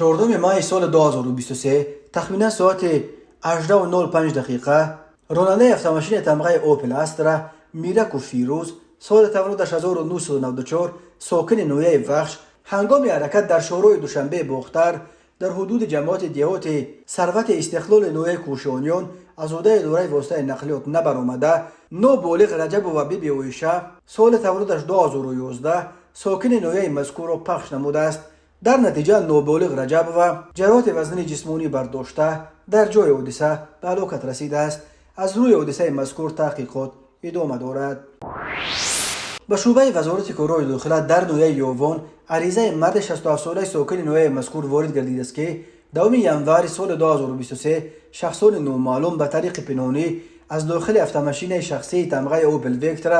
4 майи соли 2023 тахминан соати 18:05 дақиқа ронандаи автомошинаи тамғаи Опел Астра Мираку Фирӯз, соли таваллудаш 1994, сокини ноҳияи Вахш, ҳангоми ҳаракат дар шоҳроҳи Душанбе Бохтар дар ҳудуди ҷамоати деҳоти Сарвати Истиқлоли ноҳияи Кӯшониён аз ҳудаи идораи воситаи нақлиёт набаромада, ноболиғ Раҷабова Биби Оиша, соли таваллудаш 2011, сокини ноҳияи мазкурро пахш намудааст. Дар натиҷа ноболиғ Раҷабова ҷароҳати вазнини ҷисмонӣ бардошта, дар ҷои ҳодиса ба ҳалокат расидааст. Аз рӯи ҳодисаи мазкур таҳқиқот идома дорад. Ба шӯъбаи Вазорати корҳои дохила дар ноҳияи Ёвон аризаи марди 67-солаи сокини ноҳияи мазкур ворид гардидааст, ки 10 январи соли 2023 шахсони номаълум ба тариқи пинҳонӣ аз дохили автомошинаи шахсии тамғаи Опел Вектра,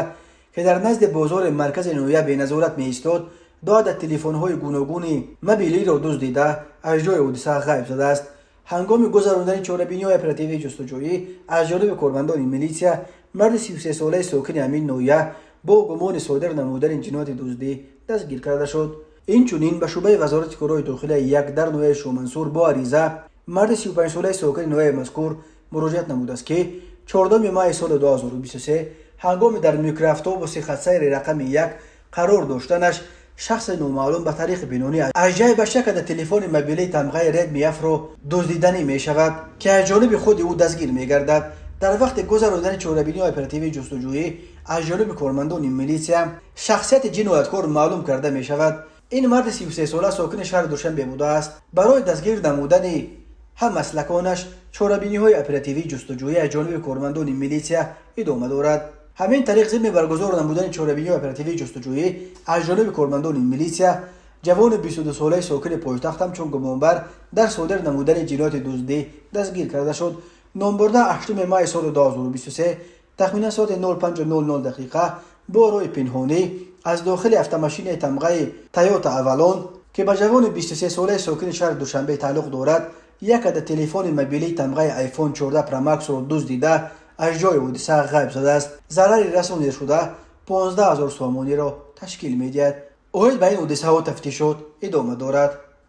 ки дар назди бозори маркази ноҳия беназорат меистод, ду адад телефонҳои гуногуни мобилиро дуздида, аз ҷои ҳодиса ғайб задааст. Ҳангоми гузарондани чорабиниҳои оперативии ҷустуҷӯӣ аз ҷониби кормандони милитсия марди 33-солаи сокини ҳамин ноҳия бо гумони содир намудани ҷинояти дуздӣ дастгир карда шуд. Инчунин ба шӯъбаи Вазорати корҳои дохилаи як дар ноҳияи Шомансур бо ариза марди 35-солаи сокини ноҳияи мазкур муроҷиат намудааст, ки 4 майи соли 2023 ҳангоми дар микроавтобуси хатсайри рақами 1 қарор доштанаш шахси номаълум ба тариқи пинҳонӣ аз ҷайбаш як адад телефони мобилии тамғаи Редми ҳафтро дуздиданӣ мешавад, ки аз ҷониби худи ӯ дастгир мегардад. Дар вақти гузарондани чорабиниҳои оперативии ҷустуҷӯӣ аз ҷониби кормандони милитсия шахсияти ҷинояткор маълум карда мешавад. Ин марди 33-сола сокини шаҳри Душанбе будааст. Барои дастгир намудани ҳаммаслаконаш чорабиниҳои оперативии ҷустуҷӯӣ аз ҷониби кормандони милитсия идома дорад. Ҳамин тариқ, зимни баргузор намудани чорабиниҳои оперативии ҷустуҷӯӣ аз ҷониби кормандони милитсия ҷавони 22-солаи сокини пойтахт ҳамчун гумонбар дар содир намудани ҷинояти дуздӣ дастгир карда шуд. Номбурда 8 майи соли 2023 тахминан соати 05:00 дақиқа бо роҳи пинҳонӣ аз дохили автомошинаи тамғаи Тойота Авалон, ки ба ҷавони 23-солаи сокини шаҳри Душанбе тааллуқ дорад, як адад телефони мобилии тамғаи iPhone 14 Pro Max-ро дуздида, аз ҷои ҳодиса ғайб задааст. Зарари расонидашуда 15 000 сомониро ташкил медиҳад. Оид ба ин ҳодисаҳо тафтишот идома дорад.